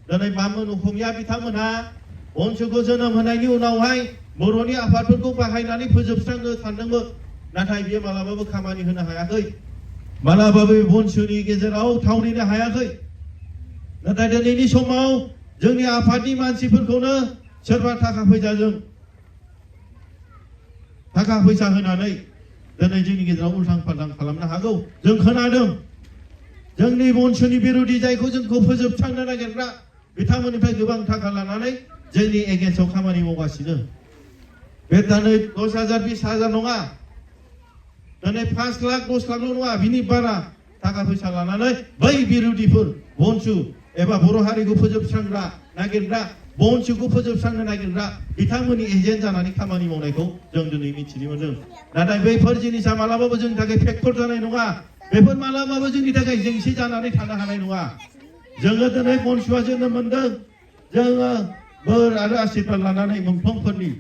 दिनै बामोन असमिया बिथांमोनहा बन्सुखौ जोनोम होनायनि उनावहाय बर'नि आफादफोरखौ बाहायनानै फोजोबस्रांनो सानदोंमोन नाथाय बियो मालाबाबो खामानि होनो हायाखै मालाबाबो बन्सुनि गेजेराव थावरिनो हायाखै नाथाय दिनैनि समाव जोंनि आफादनि मानसिफोरखौनो सोरबा थाखा फैसा होनानै दिनै जोंनि गेजेराव उल्थां फाल्थां खालामनो हागौ। जों खोनादों जोंनि बन्सुनि बिरोधि जायखौ जोंखौ फोजोबस्रांनो नागिरग्रा बिथांमोननिफ्राय गोबां थाखा लानानै जोंनि एगेन्स्टआव खामानि मावगासिनो बे दिनै 10,000 20,000 नङा दिनै 5 लाख 10 लाखल' नङा बिनि बारा थाखा फैसा लानानै बै बिरोधिफोर बन्सु एबा बर' हारिखौ फोजोबस्रांग्रा नागिरग्रा बनसुखौ फोजोबस्रांनो नागिरग्रा बिथांमोननि एजेन्ट जानानै खामानि मावनायखौ जों दिनै मिथिनो मोनदों नाथाय बैफोर जिनिसा मालाबाबो जोंनि थाखाय फेक्टर जानाय नङा बेफोर मालाबाबो जोंनि थाखाय जेंसि जानानै थानो हानाय नङा जोङो दिनै बनसुआ जोनोम मोनदों जोङो बोर आरो आशीर्बाद लानानै मुंख्लंफोरनि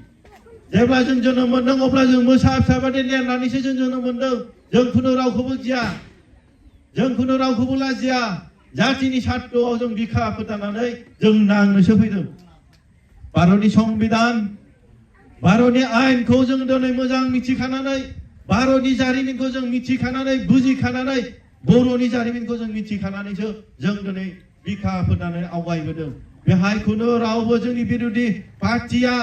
जेब्ला जों जोनोम मोनदों अब्ला जों मोसा फिसा बादि देरनानैसो जों जोनोम मोनदों जों खुनु रावखौबो गिया जों खुनु रावखौबो लाजिया जातिनि सार्थआव जों बिखा फोथारनानै जों नांनोसो फैदों भारतनि संबिधान भारतनि आयेनखौ जों दिनै मोजां मिथिखानानै भारतनि जारिमिनखौ जों मिथिखानानै बुजिखानानै बर'नि जारिमिनखौ जों मिथिखानानैसो जों दिनै बिखा फोथारनानै आवगायबोदों बेहाय खुनु रावबो जोंनि बिरोधि पार्टिया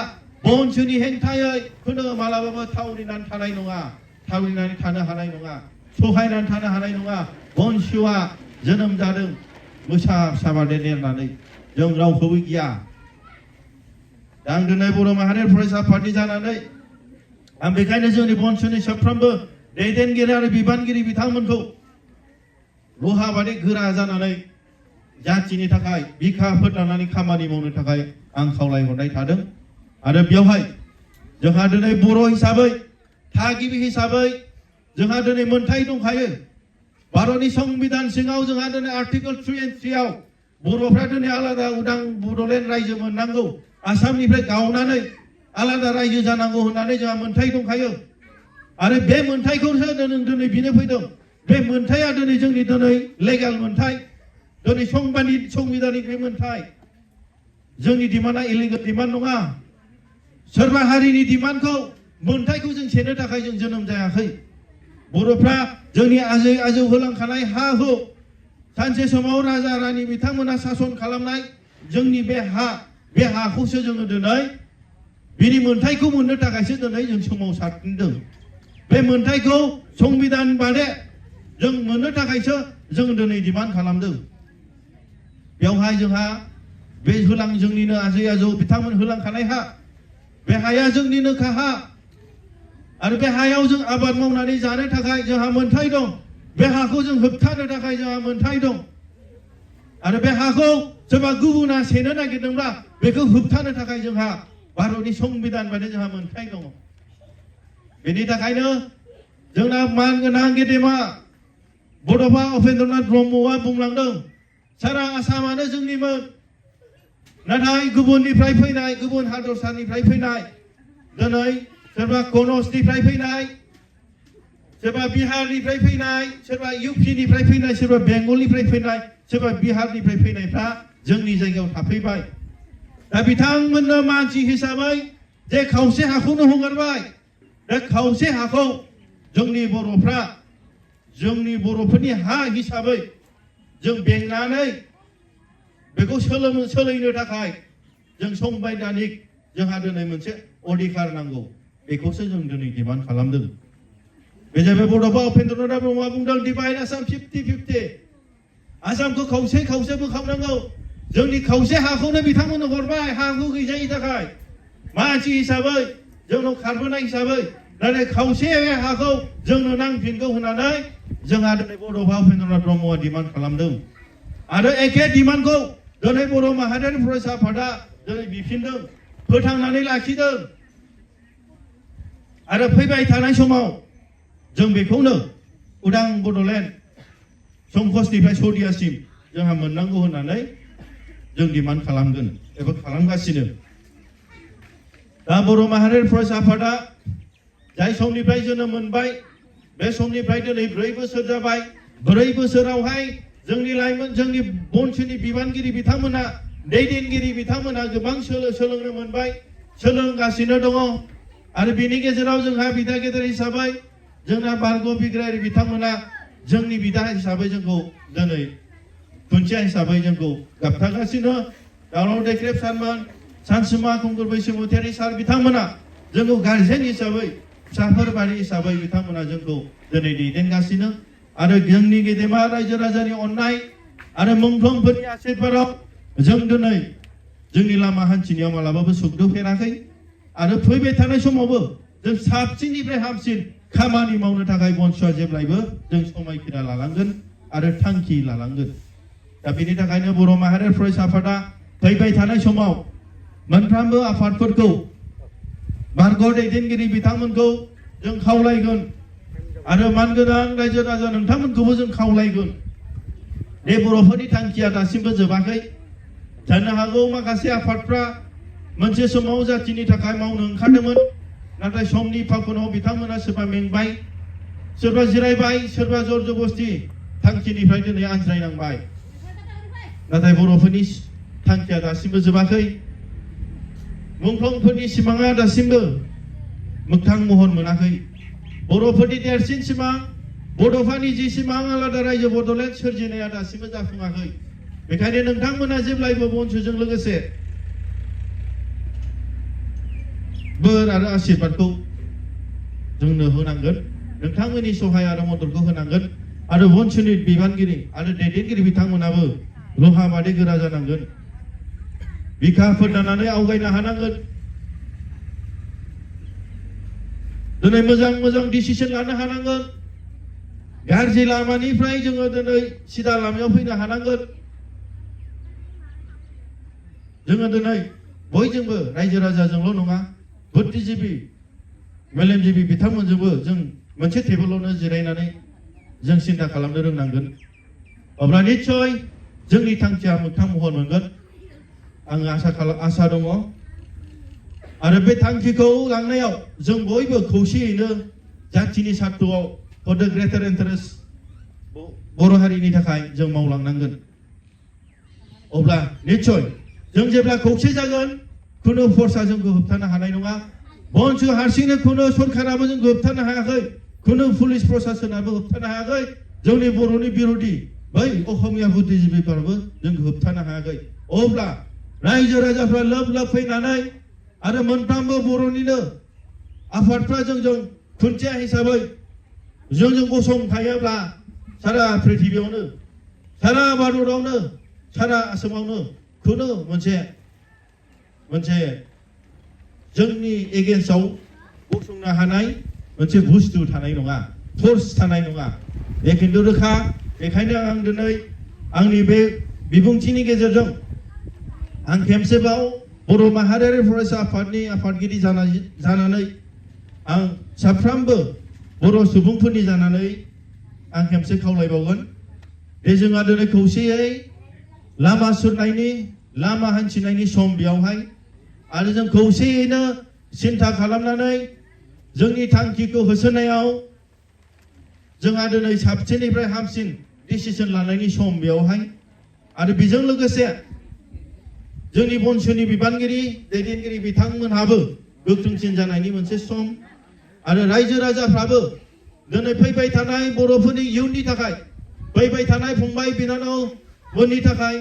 बनसुनि हेंथायै खुनु मालाबाबो थावरिनानै थानाय नङा थावरिनानै थानो हानाय नङा सहायनानै थानो हानाय नङा बनसुआ जोनोम जादों मोसा फिसा बादि देरनानै जों रावखौबो गिया दा आं दिनै बर' माहारि फरायसा आफादनि जानानै आं बेखायनो जोंनि बनसुनि साफ्रोमबो दैदेनगिरि आरो बिबानगिरि बिथांमोनखौ लहा बादि गोरा जानानै जातिनि थाखाय बिखा फोथारनानै खामानि मावनो थाखाय आं खावलायहरनाय थादों आरो बेवहाय जोंहा दिनै बर' हिसाबै थागिबि हिसाबै जोंहा दिनै मोनथाय दंखायो भारतनि संबिधान सिङाव जोंहा दिनै आर्टिकल 3 and 3 आव बर'फ्रा दिनै आलादा उदां बड'लेण्ड रायजो मोननांगौ आसामनिफ्राय गावनानै आलादा रायजो जानांगौ होननानै जोंहा मोनथाय दंखायो आरो बे मोनथायखौसो दिनै बिनो फैदों बे मोनथाया दिनै जोंनि दिनै लेगाल मोनथाय दिनै संबिधाननिफ्राय मोनथाय जोंनि डिमान्डआ इलिगेल डिमान्ड नङा सोरबा हारिनि डिमान्डखौ मोनथायखौ जों सेनो थाखाय जों जोनोम जायाखै बर'फ्रा जोंनि आजै आजौ होलांखानाय हा हु सानसे समाव राजा रानि बिथांमोना सासन खालामनाय जोंनि बे हाखौसो जोङो दिनै बिनि मोनथायखौ मोननो थाखायसो दिनै जों सोमावसारदों बे मोनथायखौ संबिधान बादे जों मोननो थाखायसो जों दिनै डिमान्ड खालामदों बेवहाय जोंहा बे जोंनिनो आजै आजौ बिथांमोन होलांखानाय हा बे हाया जोंनिनो हा आरो बे हायाव जों आबाद मावनानै जानो थाखाय जोंहा मोनथाय दं बे हाखौ जों होबथानो थाखाय जोंहा मोनथाय दं आरो बे हाखौ सोरबा गुबुना सेनो नागिरदोंब्ला बेखौ होबथानो थाखाय जोंहा भारतनि संबिधान बायदि जोंहा मोनथाय दङ बेनि थाखायनो जोंना मानगोनां गेदेमा बड'फा उपेन्द्रनाथ ब्रह्मआ बुंलांदों सारा आसामानो जोंनिमोन नाथाय गुबुननिफ्राय फैनाय गुबुन हादरसानिफ्राय फैनाय दिनै सोरबा कनौजनिफ्राय फैनाय सोरबा बिहारनिफ्राय फैनाय सोरबा इउपिनिफ्राय फैनाय सोरबा बेंगलनिफ्राय फैनाय सोरबा बिहारनिफ्राय फैनायफ्रा जोंनि जायगायाव थाफैबाय दा बिथांमोननो मानसि हिसाबै जे खावसे हाखौनो हगारबाय बे खावसे हाखौ जोंनि बर'फ्रा जोंनि बर'फोरनि हा हिसाबै जों बेंनानै बेखौ सोलायनो थाखाय जों संबैधानिक जोंहा दिनै मोनसे अधिकार नांगौ बेखौसो जों दिनै डिमान्ड खालामदों बे जाबाय बड'फा उपेन्द्रनाथ ब्रह्मआ बुंदों डिभाइड आसाम 50-50 आसामखौ खावसे बोखावनांगौ जोंनि खावसे हाखौनो बिथांमोननो हरबाय हा हु गैजायनि थाखाय मानसि हिसाबै जोंनाव खारबोनाय हिसाबै नाथाय खावसे हाखौ जोंनो नांफिनगौ होननानै जोंहा दिनै बड'फा उपेन्द्रनाथ ब्रह्मआ डिमान्ड खालामदों आरो एखे डिमान्डखौ दिनै बर' माहारियारि फरायसा आफादा दिनै बिफिनदों फोथांनानै लाखिदों आरो फैबाय थानाय समाव जों बेखौनो उदां बड'लेण्ड संकसनिफ्राय सदियासिम जोंहा मोननांगौ होननानै जों डिमान्ड खालामगोन एबा खालामगासिनो दा बर' माहारियारि फरायसा आफादा जाय समनिफ्राय जोनोम मोनबाय बे समनिफ्राय दिनै 4 बोसोर जाबाय 4 बोसोरावहाय जोंनि लाइमोन जोंनि बनसुनि बिबानगिरि बिथांमोना दैदेनगिरि बिथांमोना गोबां सोलोंनो मोनबाय सोलोंगासिनो दङ आरो बेनि गेजेराव जोंहा बिदा गेदेर हिसाबै जोंना बारग' बिग्रायारि बिथांमोना जोंनि बिदा हिसाबै जोंखौ दिनै खुन्थिया हिसाबै जोंखौ गाबथागासिनो दावराव दैख्रेब सारमोन सानसुमा खुंगुर बैसोमुतियारि सार बिथांमोना जोंखौ गार्जेन हिसाबै फिसाफोर बारि हिसाबै बिथांमोना जोंखौ दिनै दैदेनगासिनो आरो जोंनि गेदेमा रायजो राजानि अननाय आरो मुंख्लंफोरनि आशीर्बादाव जों दिनै जोंनि लामा हान्थिनायाव मालाबाबो सुग्दुफेराखै आरो फैबाय थानाय समावबो जों साबसिननिफ्राय हामसिन खामानि मावनो थाखाय बनसुआ जेब्लायबो जों समायखिरा लालांगोन आरो थांखि लालांगोन दा बेनि थाखायनो बर' माहारियारि फरायसा आफादा फैबाय थानाय समाव मोनफ्रोमबो आफादफोरखौ बारग' दैदेनगिरि बिथांमोनखौ जों खावलायगोन आरो मानगोनां रायजो राजा नोंथांमोनखौबो जों खावलायगोन बे बर'फोरनि थांखिया दासिमबो जोबाखै जानो हागौ माखासे आफादफ्रा मोनसे समाव जातिनि थाखाय मावनो ओंखारदोंमोन नाथाय समनि फाखनाव बिथांमोना सोरबा मेंबाय सोरबा जिरायबाय सोरबा जर जबस्ति थांखिनिफ्राय दिनै आनज्रायनांबाय नाथाय बर'फोरनि थांखिया दासिमबो जोबाखै मुंख्लंफोरनि सिमाङा दासिमबो मोगथां महर मोनाखै बर'फोरनि देरसिन सिमां बड'फानि जि सिमां आलादा रायजो बड'लेण्ड सोरजिनाया दासिमबो जाफुङाखै बेखायनो नोंथांमोना जेब्लायबो बनसुजों लोगोसे बोर आरो आशीर्बादखौ जोंनो होनांगोन नोंथांमोननि सहाय आरो मददखौ होनांगोन आरो बनसुनि बिबानगिरि आरो दैदेनगिरि बिथांमोनाबो लहा बादि गोरा जानांगोन बिखा फोरदानानै आवगायनो हानांगोन दिनै मोजां डिसिसन लानो हानांगोन गाज्रि लामानिफ्राय जोङो दिनै सिदा लामायाव फैनो हानांगोन जोङो दिनै बयजोंबो रायजो राजाजोंल' नङा बुद्धिजीबि मेलेमजिबि बिथांमोनजोंबो जों मोनसे टेबोलावनो जिरायनानै जों सिन्था खालामनो रोंनांगोन अब्ला निश्चय जोंनि थांखिया मोगथां महर मोनगोन आङो आसा दङ आरो बे थांखिखौ लांनायाव जों बयबो खौसेयैनो जातिनि सार्थआव फर द ग्रेटार इन्टारेस्ट बर' हारिनि थाखाय जों मावलांनांगोन अब्ला निश्चय जों जेब्ला खौसे जागोन खुनु फर्सआ जोंखौ होबथानो हानाय नङा बनसु हारसिंनो खुनु सरकाराबो जोंखौ होबथानो हायाखै खुनु पुलिस प्रशासनाबो होबथानो हायाखै जोंनि बर'नि बिरोधि बै असमिया बुद्धिजीबिफोराबो जोंखौ होबथानो हायाखै अब्ला रायजो राजाफ्रा लोब फैनानै आरो मोनफ्रोमबो बर'निनो आफादफ्रा जोंजों खुन्थिया हिसाबै जोंजों गसंफायोब्ला सारा पृथिबियावनो सारा भारतआवनो सारा आसामावनो खुनु मोनसे जोंनि एगेन्स्टआव गसंनो हानाय मोनसे बुस्थु थानाय नङा फर्स थानाय नङा बे खिन्थु रोखा बेखायनो आं दिनै आंनि बे बिबुंथिनि गेजेरजों आं खेमसेबाव बर' माहारियारि फरायसा आफादनि आफादगिरि जानानै आं साफ्रोमबो बर' सुबुंफोरनि जानानै आं खेमसे खावलायबावगोन दे जोंहा दिनै खौसेयै लामा सुरनायनि लामा हान्थिनायनि सम बेयावहाय आरो जों खौसेयैनो सिन्था खालामनानै जोंनि थांखिखौ होसोनायाव जोंहा दिनै साबसिननिफ्राय हामसिन डिसिसन लानायनि सम बेयावहाय आरो बेजों लोगोसे जोंनि बनसुनि बिबानगिरि दैदेनगिरि बिथांमोनहाबो गोख्रोंसिन जानायनि मोनसे सम आरो रायजो राजाफ्राबो दिनै फैबाय थानाय बर'फोरनि इयुननि थाखाय फैबाय थानाय फंबाय बिनानावफोरनि थाखाय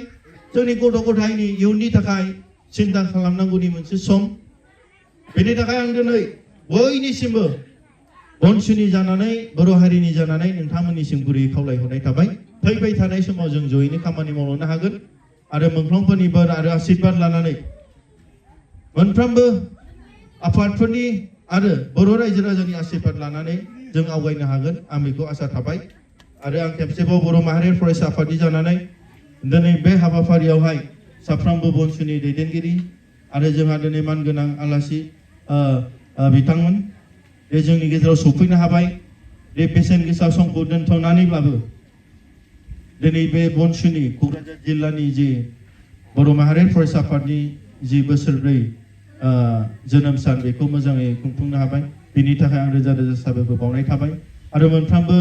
जोंनि गथ' गथायनि इयुननि थाखाय सिन्था खालामनांगौनि मोनसे सम बेनि थाखाय आं दिनै बयनिसिमबो बनसुनि जानानै बर' हारिनि जानानै नोंथांमोननिसिम गुरैयै खावलायहरनाय थाबाय फैबाय थानाय समाव जों जयैनो खामानि मावलांनो हागोन आरो मोनफ्रोमबोनि बोर आरो आशीर्बाद लानानै मोनफ्रोमबो आफादफोरनि आरो बर' रायजो राजानि आशीर्बाद लानानै जों आवगायनो हागोन आं बेखौ आसा थाबाय आरो आं खेबसेबाव बर' माहारियारि फरायसा आफादनि जानानै दिनै बे हाबाफारियावहाय साफ्रोमबो बनसुनि दैदेनगिरि आरो जोंहा दिनै मानगोनां आलासि बिथांमोन बे जोंनि गेजेराव सफैनो हाबाय बे बेसेन गोसा समखौ दोनथ'नानैब्लाबो दिनै बे बनसुनि क'क्राझार जिल्लानि जि बर' माहारियारि फरायसा आफादनि जि बोसोरब्रै जोनोम सान बेखौ मोजाङै खुंफुंनो हाबाय बेनि थाखाय आं रोजा रोजा साबायखर बावनाय थाबाय आरो मोनफ्रोमबो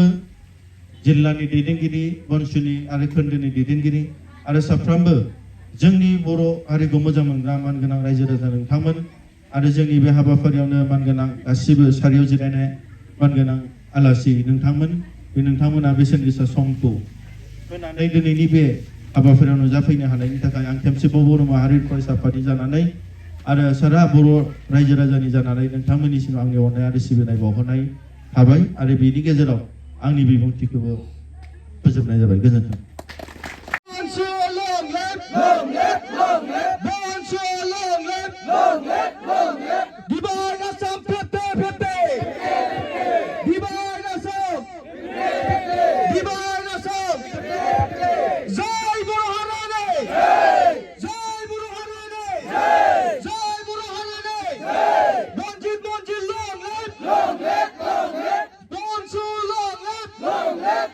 जिल्लानि दैदेनगिरि बनसुनि आरो खोन्दोनि दैदेनगिरि आरो साफ्रोमबो जोंनि बर' हारिखौ मोजां मोनग्रा मानगोनां रायजो राजा नोंथांमोन आरो जोंनि बे हाबाफारियावनो मानगोनां गासिबो सारियाव जिरायनाय मानगोनां आलासि नोंथांमोन बे नोंथांमोना बेसेन गोसा समखौ होनानै दिनैनि बे हाबाफारियाव नुजाफैनो हानायनि थाखाय आं खेबसेबाव बर' माहारि फरायसा आफादनि जानानै आरो सारा बर' रायजो राजानि जानानै नोंथांमोननिसिम आंनि अननाय आरो सिबिनाय बावहरनाय थाबाय आरो बेनि गेजेराव आंनि बिबुंथिखौबो फोजोबनाय जाबाय गोजोन्थों जय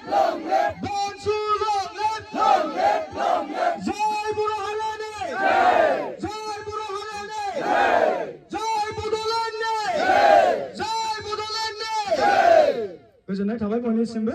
Bonsu long live. Jai Guru Harane. Jai Guru Harane. Jai Budolande. Jai Budolande. गोजोननाय थाबाय बयनिसिमबो